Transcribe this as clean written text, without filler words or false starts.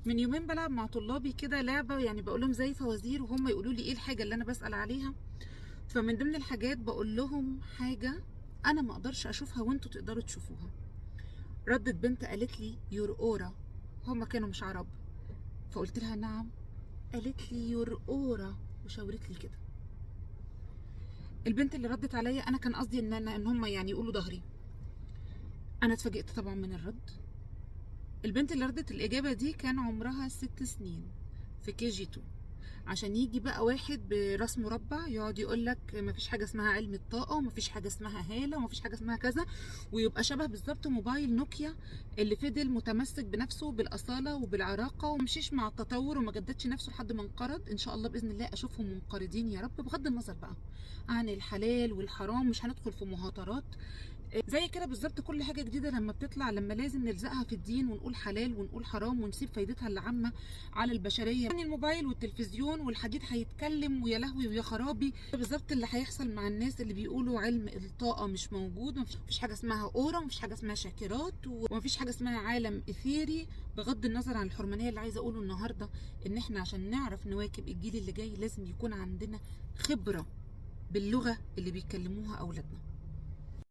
من يومين بلعب مع طلابي كده لعبة، يعني بقول لهم زي فوازير وهم يقولوا لي ايه الحاجة اللي انا بسأل عليها. فمن ضمن الحاجات بقول لهم حاجة انا ما اقدرش اشوفها وانتوا تقدروا تشوفوها. ردت بنت قالت لي your aura، هما كانوا مش عرب. فقلت لها نعم، قالت لي your aura وشاورت لي كده. البنت اللي ردت عليا انا كان قصدي ان انا ان هم يعني يقولوا ظهري. انا اتفاجئت طبعا من الرد. البنت اللي ردت الاجابة دي كان عمرها 6 سنين في KG 2. عشان يجي بقى واحد براس مربع يقعد يقول لك مفيش حاجة اسمها علم الطاقة ومفيش حاجة اسمها هاله ومفيش حاجة اسمها كذا، ويبقى شبه بالظبط موبايل نوكيا اللي فضل متمسك بنفسه بالاصاله وبالعراقه ومشيش مع التطور وما جددش نفسه لحد ما انقرض. ان شاء الله باذن الله اشوفهم منقرضين يا رب، بغض النظر بقى عن الحلال والحرام، مش هندخل في مهاترات زي كده. بالظبط كل حاجة جديدة لما بتطلع لما لازم نلزقها في الدين ونقول حلال ونقول حرام ونسيب فايدتها العامة على البشريه. يعني الموبايل والتلفزيون والحديد هيتكلم ويا لهوي ويا خرابي. بالظبط اللي هيحصل مع الناس اللي بيقولوا علم الطاقة مش موجود، مفيش حاجة اسمها aura، ومفيش حاجة اسمها شاكرات، ومفيش حاجة اسمها عالم اثيري. بغض النظر عن الحرمانيه، اللي عايزه اقوله النهارده ان احنا عشان نعرف نواكب الجيل اللي جاي لازم يكون عندنا خبره باللغة اللي بيتكلموها اولادنا.